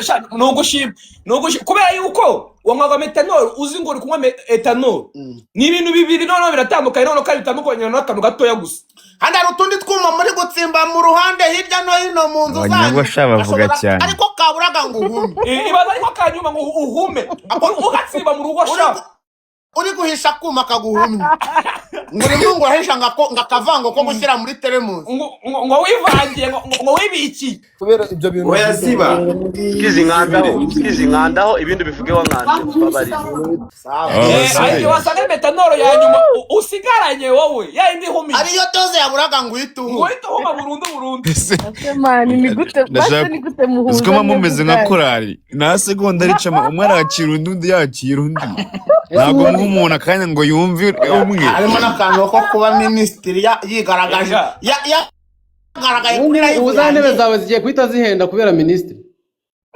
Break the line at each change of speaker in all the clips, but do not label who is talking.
Sha, ni ugushima, ni ugushima kubera yuko wanywaga methanol uzi ngo uri kunywa ethanol. Ni ibintu bibiri noneho biratandukanye, noneho kandi bitandukanye n'akantu gatoya gusa.
Hano hari utundi twuma muri gutsimba mu ruhande hirya no hino mu nzu zanyu.
Abanyagwa bavuga
Gashobora-
cyane.
Ariko kaburaga ngo uhume.
Ibaza ariko kanyuma ngo uhume, ugatsimba mu rugo sha.
Uri guhisha akuma kaguhumye, ngo urimo ngo urahisha ngo akavango ko gushyira muri teremusi.
Ngo wivangiye, ngo wibikiye.
Kubera ibyo bintu.
Oya, siba.
Skizi, nkandaho. Skizi, nkandaho, ibindi bivugeho. Nkanze, mbabarira.
Sawa.
Aba basore.
Ariko wasanga ari methanol ya nyuma usigaranye wowe, ya yindi ihumiye.
Ariyo doze yaburaga ngo uhite
ngo
uhume.
uhite uhuma burundu burundu.
Ese
Ese man, ni gute
ndashaka
base, ni gute muhuza
uzi ko muba
mwebwe
mumeze nka
ubwanyu?
Korari, nta segonda ricamo, umwe arakira undi, undi yakira undi. Ntabwo muha umuntu akanya ngo yumve umwe.
Harimo n'akantu ko kuba minisitiri yigaragaje,
Erega.
yagaragaye kuri
Ubundi
live
ubu za ntebe
yanjye.
zawe zigiye guhita zihenda kubera minisitiri.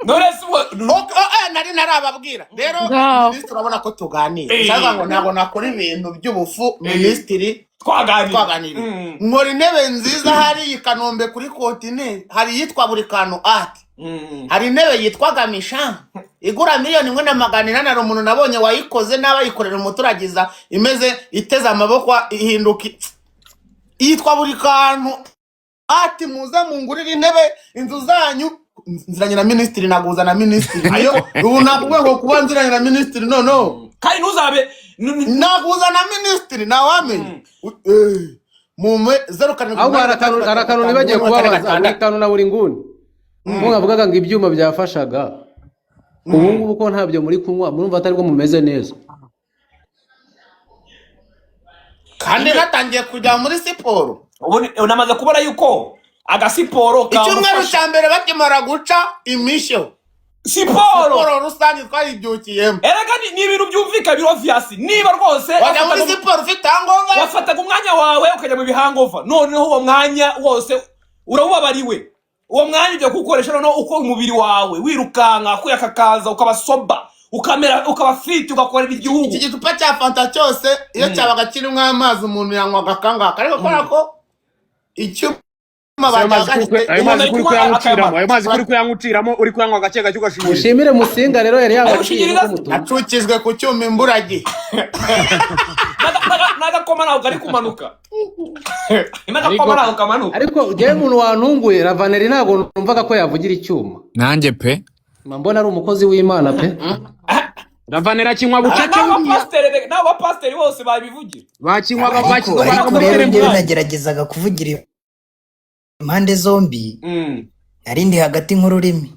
None se ubwo
Ok, oh, nari narababwira rero.
Ngaho.
Minisitiri, urabona ko tuganira.
Eh.
Ushaka ngo ntabwo nakora ibintu by'ubufu, minisitiri.
Twaganira.
Twaganiriye. Nkora intebe nziza hariya i Kanombe kuri kotine, hari iyitwa buri kantu ati hari intebe yitwa Gamisha igura 1,800,000. Hari umuntu nabonye wayikoze n'abayikorera umuturage, iza imeze iteze amaboko ihinduka yitwa buri kantu ati muze mungurire intebe inzu zanyu. Nziranye na minisitiri, naguza na minisitiri niyo ubu nakubwiye ngo kuba nziranye na minisitiri noneho.
Kandi ntuzabe
Naguza na minisitiri, ntawamenya. Mumpe 07
Ahubwo hari
8
akantu,
3
hari akantu
5
nibagiye
1 4
kubabaza, buri
6.
kantu na buri nguni. Nko mwavugaga ngo ibyuma byafashaga, ubu ngubu ko ntabyo muri kunywa, murumva atari bwo mumeze neza?
Kandi natangiye kujya muri siporo.
Ubu unamaze kubona yuko agasiporo
Icyumweru
kamufasha.
cya mbere bakimara guca imishyo,
Siporo.
Siporo rusange twayibyukiyemo.
Erega ni ibintu byumvikana, biri obvious, niba rwose
Wajya muri
wafataga
siporo ufite hangover.
Wafataga umwanya wawe ukajya mu bihangova, noneho uwo mwanya wose urawubabariwe, uwo mwanya ujya kuwukoresha noneho uko umubiri wawe wirukanka kuyakakaza, ukaba sober, ukamera, ukaba fit, ugakorera igihugu.
Iki gicupa cya Fanta cyose iyo cyabaga kirimo amazi, umuntu yanywaga akangaka, ariko kubera ko icyuma
Ayo mazi
bajyaga
kuri ayo
Umuntu
mazi
ari
kuri
kunywa
kuyanywuciramo,
akayamara.
ayo mazi kuri kuyanywuciramo, uri kuyanywa gake gake ugashinyiriza.
Mushimire Musinga rero, yari yabaciye
Ushinyiriza.
nuko mutumva.
Acukijwe ku cyuma imburagihe.
N'agakoma ntabwo kari kumanuka, n'agakoma
Ariko
ntabwo kamanuka.
Ariko njyewe umuntu wantunguye, Ravaneri, ntabwo numvaga ko yavugira icyuma.
Nanjye pe.
Mba mbona ari umukozi w'Imana pe.
Ravanera akinywa bucece buriya.
N'abapasiteri bose babivugira.
Bakinywaga.
Ariko
Bakinywaga
ariko
muri
rero njyewe
teremusi.
nageragezaga kuvugira impande zombi, nari ndi hagati nk'ururimi.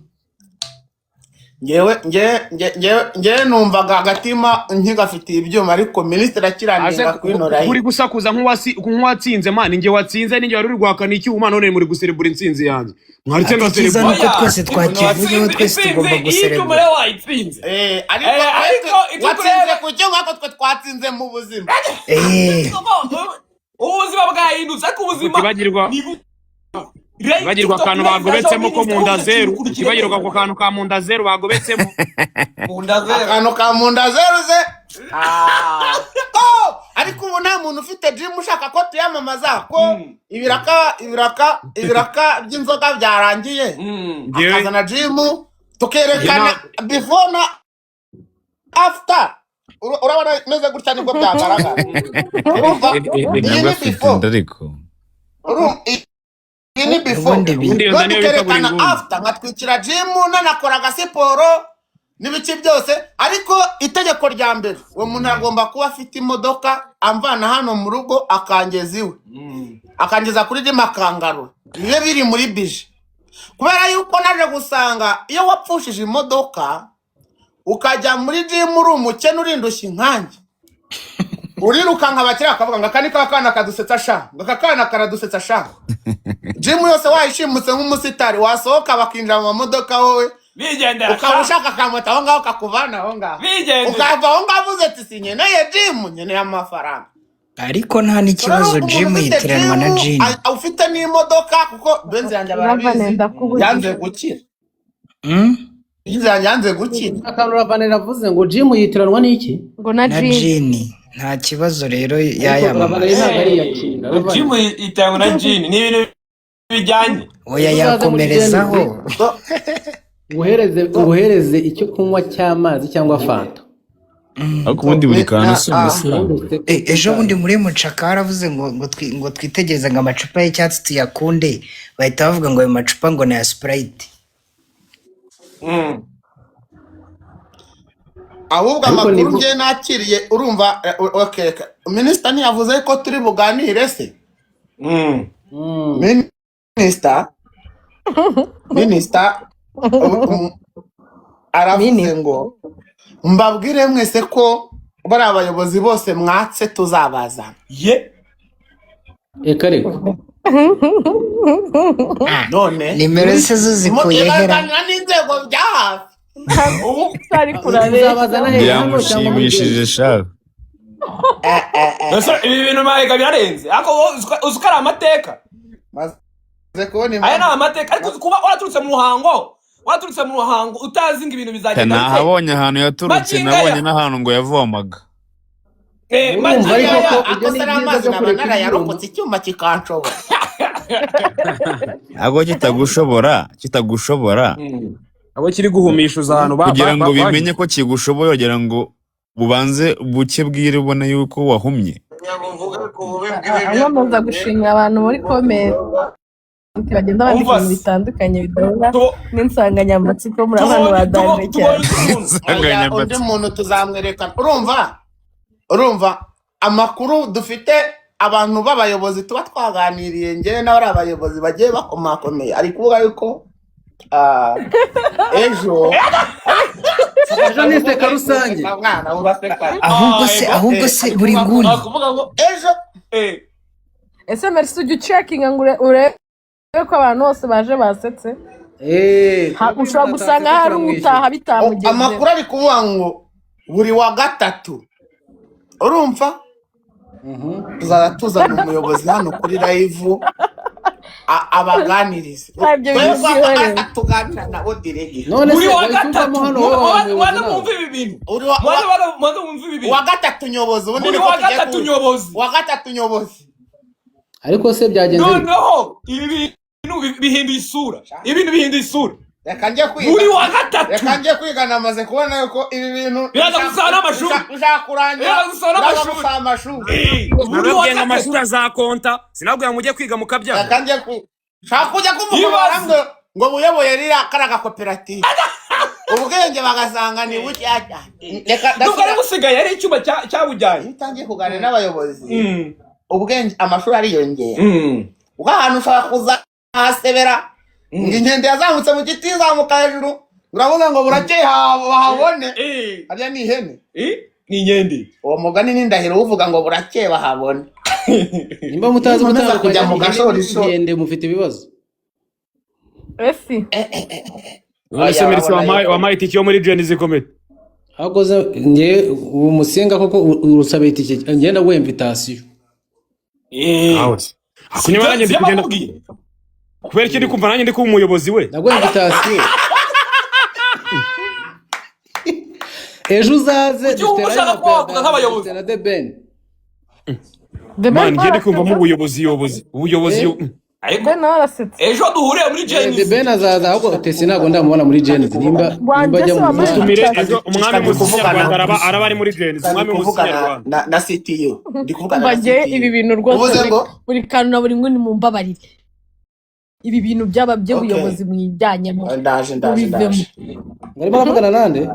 Ngewe numvaga agatima nkigafitiye ibyuma, ariko minisitiri
Ase
akirandenga kuri norayi.
Kuri gusakuza nk'uwatsinze man, ninjye watsinze, ninjye wari uri guhakana icyuma, none muri guserebura intsinzi yanjye, mwaretse
Ati icyiza
ngaserebura.
ni uko
Oya,
twese twakivuzeho,
intsinzi
twese
intsinzi
tugomba
y'icyuma
guserebura.
rero wayitsinze.
Ariko
Ariko icyo
watsinze
kureba
ku cyuma, ariko twe twatsinze mu buzima.
Ubuzima bwahindutse, ariko ubuzima
Utibagirwa
ni
Utibagirwa akantu bagobetsemo ko mu nda zeru, utibagirwa ako kantu ka mu nda zeru bagobetsemo.
Mu nda zeru.
Akantu ka mu nda zeru ze. Oh, ariko ubu nta muntu ufite gym ushaka ko tuyamamaza, ko ibiraka by'inzoga byarangiye,
Njyewe
akazana gym tukerekana before na after. Urabona imeze gutya nibwo byagaragara. Urumva iyi
Nabwo
ni
afite
before.
inda ariko.
Iyi ni before.
Ubundi bi
Ubundi iyo nda niyo bita buri
Tukerekana
nguni.
after, nkatwikira gym, nanakora agasiporo n'ibiki byose. Ariko itegeko rya mbere, uwo muntu agomba kuba afite imodoka amvana hano mu rugo akangeza iwe, akangeza kuri gym, akangarura. Bibe biri muri budget, kubera yuko naje gusanga iyo wapfushije imodoka ukajya muri gym uri umukene, urindushya inkange, urirukanka, abakiriya bakavuga ngo aka ni ka kana kadusetsa sha, ngo aka kana karadusetsa sha. Gym yose wayishimutse nk'umusitari, wasohoka bakinjira mu mamodoka, wowe
bigendera.
Ukaba
Sha.
ushaka akamoto aho ngaho kakuvana aho ngaho,
Bigendera.
ukava aho ngaho uvuze ati sinkeneye gym, nkeneye amafaranga.
Ariko nta n'ikibazo,
Rero umuntu
jimu
ufite
yitiranwa na
jimu
jini.
Ufite n'imodoka, kuko Benz yanjye
Ravane,
barabizi
ndakubujije.
yanze gukira. Benz yanjye yanze gukira.
Akantu Ravaneri avuze ngo gym yitiranwa n'iki?
Ngo na
Na
jini.
jini, nta kibazo rero.
Ariko Ravaneri
Yayamamaza.
ntabwo ari iyakira Ravaneri.
Gym itangwa na jini, ni ibintu bijyanye.
Oya,
Uzaze muri
yakomerezaho.
Gen Z.
So,
Nguhereze icyo kunywa cy'amazi cyangwa fanta.
Ariko ubundi buri kantu si umusango.
Ubundi useke.
Ejo bundi muri mucaka haravuze ngo twitegereze ngo amacupa y'icyatsi tuyakunde, bahita bavuga ngo ayo macupa ngo ni aya Sprite.
Ahubwo
Ariko
amakuru
nibwo
ngiye nakiriye, urumva, okay, minisita ntiyavuze ko turi buganire se? Minisita aravuze
Mini.
ngo mbabwire mwese ko bari abayobozi bose mwatse tuzabazana.
Ye.
Reka reka.
Ah,
None
nimero se zo zikuye hera?
Baganira n'inzego bya hafi.
Ubu
Ariko urabeshya.
Uzabazana hehe, hano cyangwa muri
Byamushimishije sha.
Ese ibi bintu mahega birarenze, ariko wowe uzi ko ari amateka?
Maze kubona
Aya ni
impamvu.
amateka, ariko uzi kuba waraturutse mu Ruhango, waraturutse mu Ruhango utazi ngo ibintu bizagenda bite?
Nahabonye ahantu yaturutse.
Magingo aya.
Nabonye n'ahantu ngo yavomaga.
Urumva
Magingo
ariko
aya.
ko ibyo
Ako
ni
se ari
byiza
amazi
byo
naba
kureka ibyuma.
narayarokotse icyuma kikanshobora.
Ntabwo kitagushobora.
Abo kiri guhumisha uza ahantu
Kugira ngo bimenye ko kigushoboye, wagira ngo bubanze buke bwire ubone yuko wahumye.
Nkomeza gushimira abantu muri comment bagenda bandika
Umva
ibintu
se.
bitandukanye bidahura n'insanganyamatsiko. Muri abantu
Tubonye
badanje cyane.
tubonye undi muntu.
Oya, undi
Insanganyamatsiko.
muntu tuzamwerekana. Urumva amakuru dufite, abantu b'abayobozi tuba twaganiriye, njyewe n'abari abayobozi bagiye bakomakomeye, ari kuvuga yuko ejo
Ejo ni iseka rusange.
Mwana uraseka.
Ahubwo se
Ego.
ahubwo se buri nguni.
Kuvuga ngo
Ejo
Ese Merci, ujya ucekinga ngo urebe ko abantu bose baje basetse?
Twebwe
Ushobora
umuntu
gusanga
atasetse
hari
turamwishyura.
utaha bitamugezeho.
Amakuru ari kuvuga ngo buri wa gatatu, urumva, tuzaza tuzana umuyobozi hano kuri live abaganirize.
Ibyo bintu
Twebwe
byihorere.
tuganira nabo direct.
None
Buri
se
wa
wahita uvamo
gatatu.
hano wowe wabaye umuyobozi
Mwana
nawe?
mwumve ibi bintu.
Uri
Mwana mwumve ibi bintu.
wa gatatu nyobozi, ubundi
Buri
niko
wa
tugiye
gatatu nyobozi.
Wa gatatu nyobozi.
Ariko se byagenze bite?
Noneho ibi bintu bihinduye isura, ibintu bihinduye isura.
Reka njye kwiga.
Buri wa gatatu.
Reka njye kwiga, namaze kubona yuko ibi bintu
Biraza gusaba n'amashuri.
Ushaka kurangira.
Biraza gusaba
Biraza
n'amashuri.
gusaba amashuri.
Buri wa
Nababwiye ngo
gatatu.
amashuri azakonta, sinababwiye ngo mujye kwiga mukabyanga.
Reka njye kwiga, ushaka kujya kuvuga
Ibaze.
ngo buyoboye ririya kariya gakoperative, ubwenge bagasanga ni bukeya cyane. Reka
Nubwo ari
ndasubira.
busigaye ari icyuma cyabujyanye.
Iyo utangiye kuganira n'abayobozi, ubwenge, amashuri ariyongera, ubwo ahantu ushobora kuzahasebera ngo inkende yazamutse mu giti izamuka hejuru, uravuga ngo burakeye bahabone. Harya ni ihene?
Ni inkende.
Uwo mugani ni indahiro, uvuga ngo burakeye bahabone.
Nimba mutazi
Nikomeza kujya
gutandukanya
mu
ihene
gashorishori.
n'inkende, mufite ibibazo.
Esi.
None se
Oya,
Merci,
urabona
wampaye
yuko
wampaye itike yo muri Gen-Z Comedy?
Ahubwo se njye uwo musinga koko urusaba itike, njye ndaguha invitation.
Aho se ako niba nanjye ndi
Sibyo
kugenda
bakubwiye.
kubera iki ndi kumva nanjye ndi kuba umuyobozi we?
Ndaguha invitation, ejo uzaze.
Kuki wumva
Dufite
ushaka
line-up
kuba
ya
wavuga
Danje,
nk'abayobozi?
dufite na The Ben.
The Ben
Man, njye ndi kumvamo
arasetse.
ubuyobozi, yobozi, ubuyobozi.
Ariko
Ben nawe arasetse.
ejo duhuriye muri
The
Gen-Z.
Ben azaza, ahubwo Tesi ntabwo ndamubona muri Gen-Z, nimba
Wanjye
ajya
se
mu
wambaye
Mutumire
invitation.
ejo umwami
Ndi
muziki
kuvugana
nyarwanda, araba ari muri Gen-Z,
ndi
umwami muziki
kuvugana
nyarwanda.
na CTU, ndi kuvugana na
Mbagiye ibi
CTU.
bintu rwose
Uvuze
buri
ngo
buri kantu na buri nguni, mumbabarire, ibi bintu byaba
okay
by'ubuyobozi mwijyanyemo
ndaje, ndaje.
mubivemo.
Ndaje.
Arimo aravugana nande?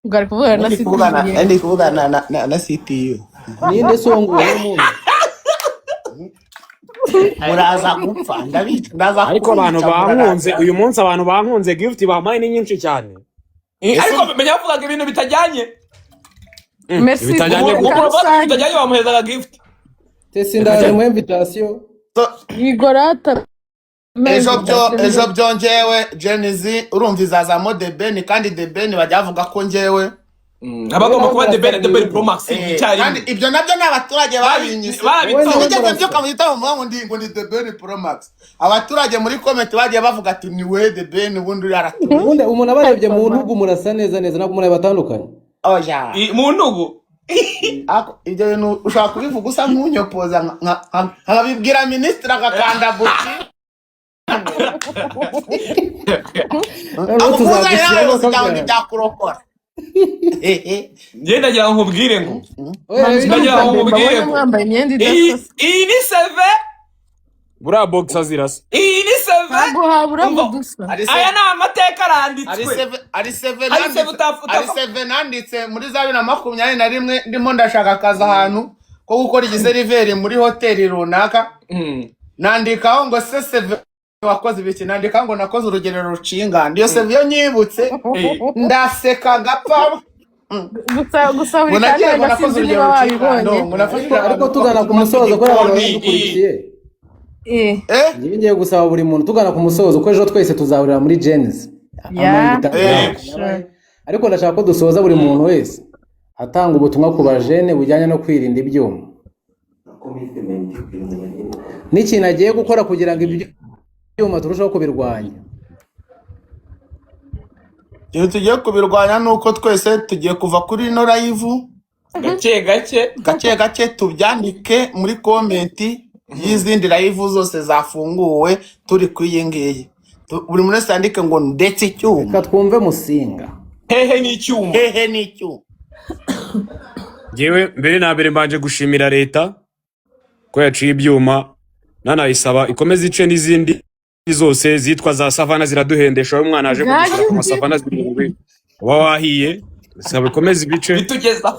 Ngo ari kuvugana na
Ndi kuvugana
CTU.
ndi kuvugana na CTU.
Ninde se uwo nguwo w'umuntu?
Muraza gupfa, ndabica, ndaza
Ariko abantu
kubica.
bankunze
Murarangira.
uyu munsi, abantu bankunze, gift bampaye ni nyinshi cyane.
Ese
Ariko menya bavugaga ibintu bitajyanye.
Merci.
Bitajyanye
Reka
gute?
Umuntu bavuga ibintu
rusange.
bitajyanye bamuhezaga gift.
Tesi, ndaje mu invitation.
So,
Bigorata.
Ejo byo, ejo byongewe Gen-Z, urumva izazamo The Ben, kandi The Ben bajya bavuga ko njyewe
Aba agomba kuba The Ben, The Ben Pro Max
kandi
icyarimwe.
Ibyo nabyo ni abaturage babinyise.
Babitoye.
Sinigeze mbyuka mu gitondo mvuga ngo ndi The Ben Pro Max. Abaturage muri comment bagiye bavuga ati ni we The Ben, ubundi uri aratuye.
Ubundi umuntu abarebye mu ntugu murasa neza neza, ntabwo umuntu batandukanye.
Oya.
Mu ntugu.
Ako, ibyo bintu ushobora kubivuga usa nk'unyopoza, nkabibwira minisitiri agakanda buti.
Noneho
Akukuzanira
tuzagushyiramo
n'abayobozi byawe
kabyara.
ntibyakurokora.
Njye ndagira ngo nkubwire ngo
Oya,
Manzi,
ndagira ngo
mbabone
nkubwire ngo
mwambaye imyenda
iyi
idasa.
iyi ni CV.
Buriya boxer zirasa.
Iyi ni CV.
Ntabwo habura
Umva,
mu dusa.
Ari
aya
se
ni amateka
ari
aranditswe.
seve ari seve
Ari CV
nanditse ari
utapfa.
CV nanditse muri za 2021, ndimo ndashaka akazi ahantu ko gukora igiseriveri muri hoteli runaka. Nandikaho ngo se CV wakoze ibiki? Nandikaho ngo nakoze urugerero ruciye ingando. Iyo CV iyo nyibutse ndaseka ngapfa.
Gusa gusa
Ngo
buri
nagiye
kanya
ngo
wenda
nakoze
sinzi
urugero
niba
ruciye ingando,
wabibonye.
ngo nafashije
Ariko
abantu
tugana
gukora
ku
uturima
musozo kubera abantu
tw'igikoni.
badukurikiye.
Eh,
Eh?
Njyewe ngiye gusaba buri muntu, tugana ku musozo, ko ejo twese tuzahurira muri Genesis.
Yeah.
Eh.
Sure.
Ariko ndashaka ko dusoza buri muntu wese atanga ubutumwa ku bajene bujyanye no kwirinda ibyuma n'ikintu agiye gukora kugira ngo ibyuma turusheho kubirwanya.
Ikintu tugiye kubirwanya ni uko twese tugiye kuva kuri ino live
Gake gake.
Gake gake, tubyandike muri comment y'izindi live zose zafunguwe turi ku iyi ngiyi. Buri muntu wese yandike ngo ndetse icyuma.
Reka twumve Musinga.
Hehe n'icyuma.
Hehe n'icyuma.
Ngewe mbere na mbere mbanje gushimira leta ko yaciye ibyuma, nanayisaba ikomeze ice n'izindi zose zitwa za Savana, ziraduhendesha. Wowe umwana aje kugusura ku masavana 7 uba wahiye, saba ikomeze ibice.
Bitugeza.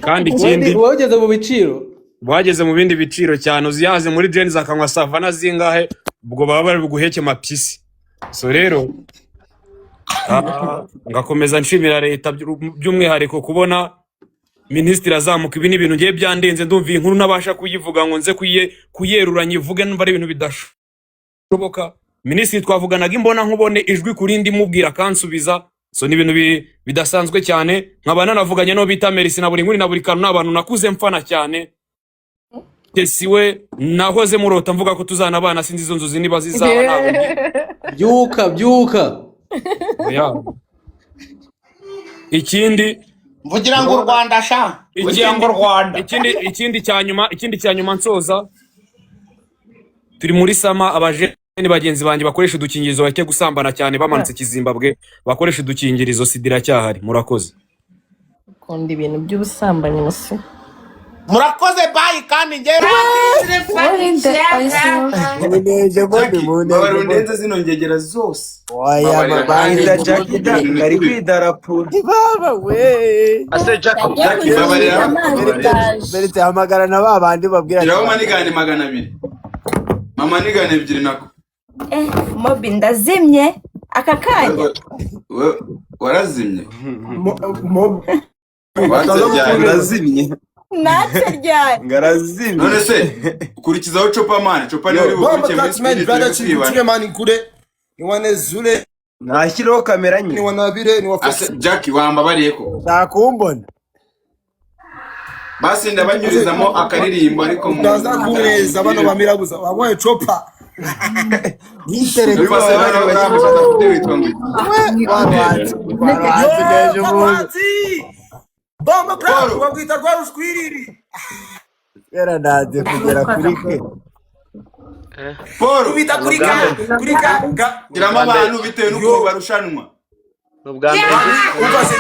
Kandi ikindi,
Wowe ugeze mu biciro.
Bageze mu bindi biciro cyane, uziyaze muri Jeni akanywa Savana zingahe, ubwo baba bari buguheke mapyisi. So rero ngakomeza nshimira leta by'umwihariko kubona minisitiri azamuka. Ibi ni ibintu ngiye byandenze, ndumva iyi nkuru ntabasha kuyivuga ngo nze kuyerura nyivuge, numva ari ibintu bidashoboka. Minisitiri twavuganaga imbona nkubone, ijwi ku rindi, mubwira akansubiza. So ni ibintu bidasanzwe cyane. Nkaba nanavuganye n'uwo bita Merisi na buri nkuri na buri kantu, ni abantu nakuze mfana cyane. Tesi we nahoze murota mvuga ko tuzanabana, sinzi izo nzozi niba zizaba, ntabwo
Byuka, byuka.
Oya. Ikindi
Mvugira ngo u Rwanda sha.
Kugira ngo Rwanda.
Ikindi cya nyuma nsoza, turi muri summer, abajene bagenzi banjye bakoresha udukingirizo, bake gusambana cyane bamanutse Kizimbabwe, bakoresha udukingirizo, sida iracyahari. Murakoze.
Ukunda ibintu by'ubusambanyi, musi.
Murakoze, bye, kandi njye
Muneje bobi, muneje
Mbabarira
bobi.
undenze zino ngegera zose.
Oya.
Mbabarira nanjye.
Babanza
Jackie da ngari kwidarapura.
Baba we.
Ase Jackie.
Jackie, mbabarira, mbabarira.
Beretse hamagara na ba bandi babwira ati
Shyiraho manigani 200, mama nigani ebyiri nako.
Eh, Mobi, ndazimye aka kanya.
Warazimye.
Mobi.
Wanze ryari?
Ngarazimye.
Natse ryari?
Ngarazimye.
None se ukurikizaho Copa man, Copa niwe uri bukurikiye muri
Bomba
speed
brother
turi kwibana.
chikutire mani kure ni wanezule.
Ntashyiraho kamera
ni
nyine.
Wanabire ni
Ase
wafasi.
Jackie, wambabariye ko
Ntakumbona.
Basi ndabanyurizamo akaririmbo ariko mu
Ndaza kuneza bano bamirabuza wabonye Chopa.
Niteretse.
Copa se bano uriya afite witwa ngo iki?
Waruhanze, waruhanze neza ubundi.
Paparazzi bomba
Paul.
black wabwita rwa rushwiriri.
Kera nanze kugera kuri ke.
Paul.
Tubita kuri ka kuri ka ga.
Shyiramo abantu bitewe n'ukuntu barushanwa.
Ni ubwa mbere
Umva se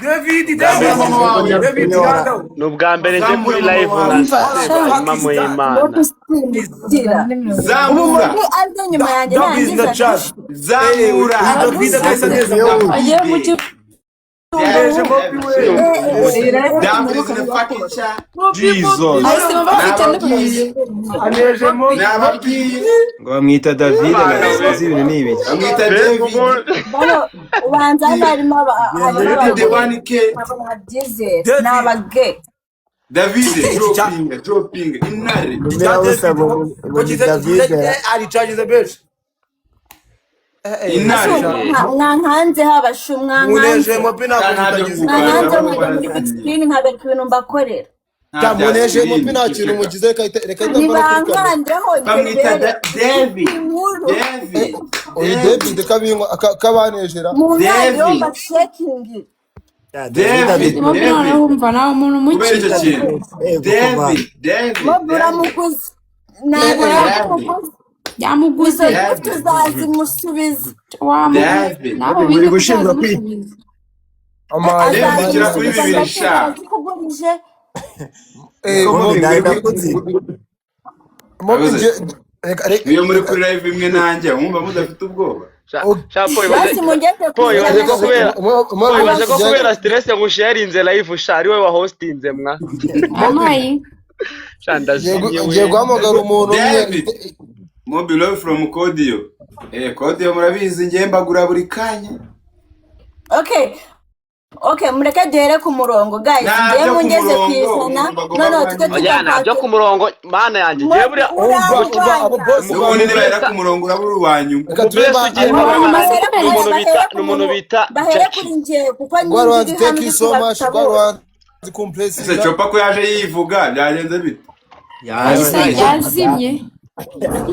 David,
Zamura
David
mama wawe.
David Randa.
Ni ubwa mbere nje kuri
Zamura mama
live
wawe.
nkaseba impamo y'Imana.
Gusimbukira ubu.
Zamura.
Mobi aze nyuma yanjye
Dog is
nangiza
the chat.
Zamura.
David kahise neza.
agiye mu kibuga.
Nteje Mobi we.
David is in the fucking chat.
Jesus.
Ahise bafite
Nababwiye.
Aneje Mobi.
Nababwiye.
Ngo bamwita David na sinzi ibintu ni ibiki.
Bamwita David.
Bano ubanza hano harimo harimo
David the
abagore
1K.
ntabwo nabyizera, ni abage.
David dropping, dropping intare.
Numira busa ngo ngo ni David.
Ari charges benshi.
Intare.
Mwankanze habashu, mwankanze.
Muneje Mobi ntabwo
Ntabyo
tutagize.
Mwankanze
kugaragara
nkajya muri big screen nkabereka ibintu mbakorera.
Nta bya
Muneje Mobi
screen
nta kintu
ceceka.
mugize, reka reka ihita mbona kuri kamera.
Nibankandeho ibyo
Bamwita
bibereke
David.
inkuru.
David.
Uyu
David.
David kabanejera.
Munkandeho
David.
mbashekingi.
David.
David.
Mobi noneho
David.
wumva nawe umuntu
Kubera icyo
umukiza.
kintu.
Ego koma.
David. David.
Mobi
David.
uramuguze. Ntabwo
David.
yamuguze.
Yamuguze.
Izo gift uzazimusubiza.
Wamuguze.
David.
Nawe
Muri
wige
gushinjwa kwi
kuzazimusubiza.
Amaye.
David gira kuri
Azazisubiza
bibiri sha.
ndakugurije.
Eh,
Mobi
Mobi,
nawe
muri
ndakutsinda.
Mobi,
Abuze.
reka reka
Iyo muri kuri live imwe nanjye mwumva mudafite ubwoba. Sha sha po ibaze
Basi mungeze ku
po ibaze
ijana.
ko kubera po
Mobi,
ibaze ko
njye
kubera stress ngusharinze live sha ari we wa hostinze mwa.
Amayi.
Sha ndazimye
ngiye
we.
guhamagara umuntu umwe.
David. Mobi love from Kodio. Kodio murabizi ngiye mbagura buri kanya.
Okay. Okay, mureke duhere ku murongo guys.
Nta
Ngiye
byo ku
mungeze ku
murongo,
ijana.
umuntu bagomba
Noneho tujye
guhana
tujya
Oya, nta byo
kwa
ku murongo mana yanjye ngiye
Mobi
buriya
Umva, umva, abo boss
N'ubundi
bambwira.
nibahera ku murongo urabura uwanyuma.
Reka turebe
Umubless ugiye
abo-
Uwa nyuma se
bahere
kubera
kuri
umuntu bita
bahere ku
n'umuntu
muntu
bita
bahere
Jackie.
kuri njyewe kuko
Rwa
ninjye
ruhanzi,
uri hano
thank you
ndi
so much.
kubaruta
Rwa
bose.
ruhanzi
Ese
kumplacing.
Chopa ko yaje yivuga byagenze bite?
Ese yazimye.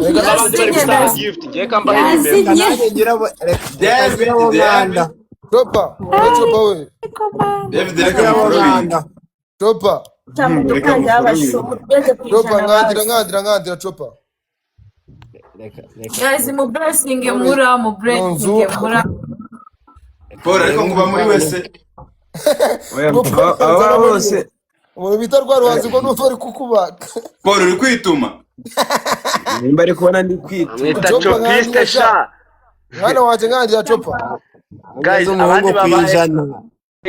Reka
Abandi bari
Ndasinye
gutanga
ndasinye.
gift ngiye kambahe nimero.
Yazimye.
Nanjye ngira bo reka
David,
ngira bo
David,
nkanda.
Chopa, we Chopa we.
Ariko bana.
David
Reka
reka
ngira bo
mufollowing.
nkanda.
Chopa.
Reka
Mudukange
mufollowing.
abashu mugeze ku
Chopa,
ijana
nkandira,
basi.
nkandira, nkandira Chopa.
Reka reka
Guys, mu blessing mura, mu
Nonzu.
blessing mura.
Paul ariko
reba
ngo uba muri
nkanda.
wese.
Oya,
Ngo Paul
aba
nzana muri
bose
we. Umuntu bita rwa ruhanzi ngo numva ari kukubaga.
Paul uri kwituma.
nimba ari kubona ndi kwituma.
Amwita
Chopa
Chopiste
nkandira sha.
sha.
Mwana wanjye nkandira Chopa.
Ugeze
Guys,
umuhungu
abandi
ku
babaye
ijana.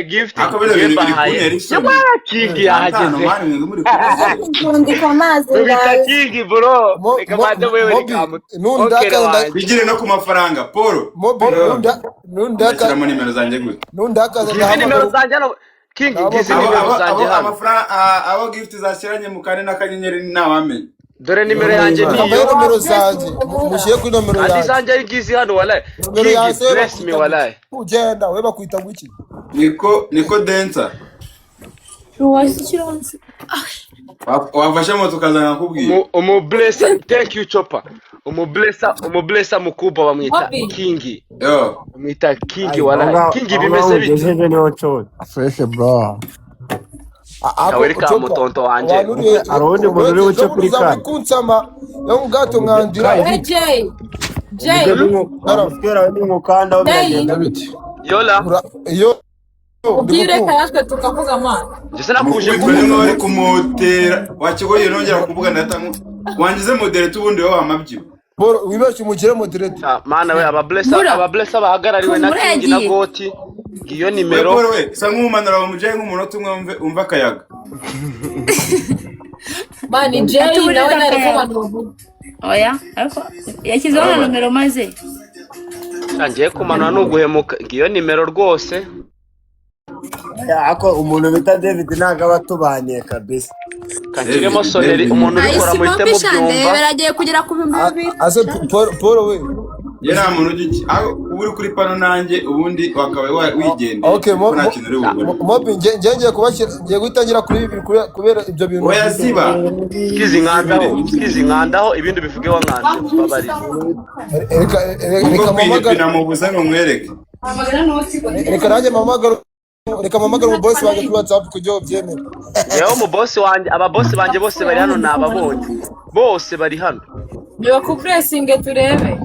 gift Ako bino
ngiye
bintu biri
mbahaye.
kuntera isoni.
Yewe,
King yahageze. Mani mwe muri
Uze kugundika amazi
Bita
ndaza.
King bro. Reka banze wewe
Mobi,
reka
nundaka
okere wanjye. Twigire no ku mafaranga Paul.
Mobi, nundaka
Ndashyiramo nimero zanjye gute?
nundakaza
Ngizi nimero
ndahamagara.
zanjye hano. King ngizi
Abo-
nimero
abo-
zanjye
abo
hano. Amafaranga abo gift zashyiranye mu kane n'akanyenyeri ntawamenya. Dore nimero yanjye
Kambaye
niyo.
nomero zanjye. Mushyire kuri nomero
Kandi
yanjye.
zanjye ari ngizi hano walayi.
Nomero
King
yanjye we
bless me
bakwita
walayi.
ngo ugenda we bakwita ngo iki?
Niko densa. Wafashe moto ukazana nkubwira. Umu blesser thank you Chopper. Umu blesser mukubwa bamwita
Mobi.
King. Yo. Bamwita King
Ayi, aho
walayi.
ngaho
King
aho ngaho
bimeze bite?
ugejeje niho nshobora.
Fresh bro.
Nawe reka mutonto wanje.
Abantu uri
Hari uwundi muntu uri buce kuri
uza muri
kane.
kunsama yo mu bwato nkandira.
We Jay. Jay.
Umuswera we n'umukanda we
Jay.
biragenda bite?
Yola.
Iyo
Ubwire kayatwe tukavuga amazi.
Njye nakuje
Mukubitwe niba bari kumotera wakigoye nongera kuvuga ndahita wangize moderate ubundi wowe wamabyiwe.
Paul wibeshye umugire moderate.
Mana we aba blesser
Mura.
aba blesser bahagarariwe na
Mura
King na
yagiye.
Goti. Ngiyo
We
nimero.
Paul we sa nk'umanura bamujaye nk'umunota umwe wumve akayaga.
Mani Jay
Atuburira
nawe nareka
akayaga.
abantu bavuga.
Oya, ariko yashyizeho na nomero maze.
Ngiye kumanura nuguhemuka. Ngiyo nimero rwose.
Ako umuntu bita David ntabwo aba atubaniye kabisa.
Kanshyiremo soneri umuntu ubikora
Ayisi
muhite
Mobi sha
mubyumva.
ndebera agiye kugera ku 2000.
Ase Paul Paul we.
Njye nta muntu ujya iki aho uba uri kuri pano nanjye ubundi wakaba wigendeye
Okay,
kuko nta kintu uri bubone.
Mobi ngiye ngiye kubashyira ngiye guhita ngira kuri bibiri kubera ibyo bintu.
Oya ziba.
Skizi nkandaho, skizi nkandaho ibindi bivuge wankanze mbabarira.
Reka
Ubwo
reka mpamagare
kwihipina mu busa ngo nkwereke.
reka nanjye mpamagare reka mpamagare umubosi wanjye kuri WhatsApp kugira ngo byemere.
Yewe umubosi wanjye, ababosi banjye bose bari hano nababonye. Bose bari hano.
Niba kuburesinge turebe.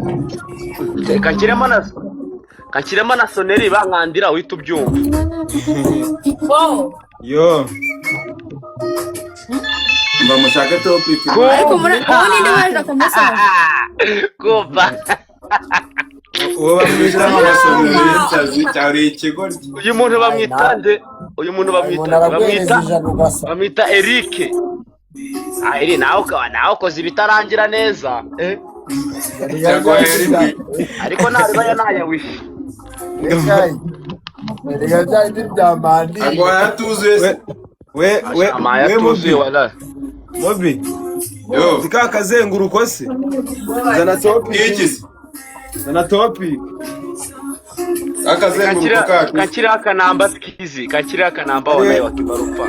Reka nshyiremo na soneri bankandira uhita ubyumva.
Wow.
Yo.
Mba mushake topic.
Ariko muri ubu ninde waje ku musozi?
Kuba.
Uwo bamwita
amasomero y'insazi cyari ikigoryi.
Uyu muntu bamwita nde? Uyu muntu bamwita
Umuntu araguhereza
bamwita
ijana ugasa.
bamwita Eric. Ah, Eri nawe ukaba nawe ukoze ibitarangira neza. Eh?
Cyangwa Eric.
Ariko ntaribaya naya wifi.
Reka reka bya bindi bya mandi.
Ngo yaratuzuye se.
We
Amaya
we
tuzuye
Mobi.
walayi.
Mobi.
Yo.
Zika kazenguruko se. Zana topic.
Iki se?
Zana topic.
Akazenguruko kacu.
Kanshyiriho akanamba skizi, kanshyiriho akanamba walayi wakibarupa.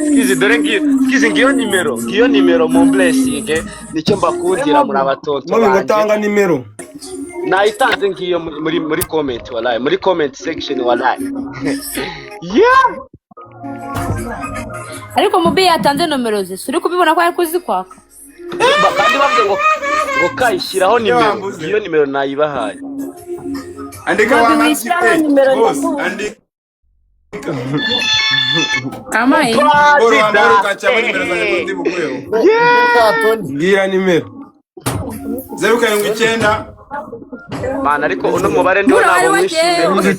Skizi dore ngiyo, skizi ngiyo nimero, ngiyo nimero mu blessing nicyo mbakundira muri abatonto
Mobi ngo
banjye.
tanga nimero.
Nayitanze ngiyo muri comment walayi, muri comment section walayi. Yeah!
Ariko Mobi yatanze nomero ze. Uri kubibona ko ari kuzikwaka.
Kandi bavuze ngo kayishyiraho
Iyo
nimero,
wambuze.
iyo nimero nayibahaye.
Andika
Mobi
wa
wishyiraho
eh,
nimero
boss,
ndakuzi.
andika.
Amaye.
Boro wambara
Perezida.
ukacyamo nimero zanjye ko ndi bukureho.
Mbwira nimero.
079
Mana, ariko uno mubare ndiho
Bro,
ntabwo
ari
mwishimiye.
wagewe.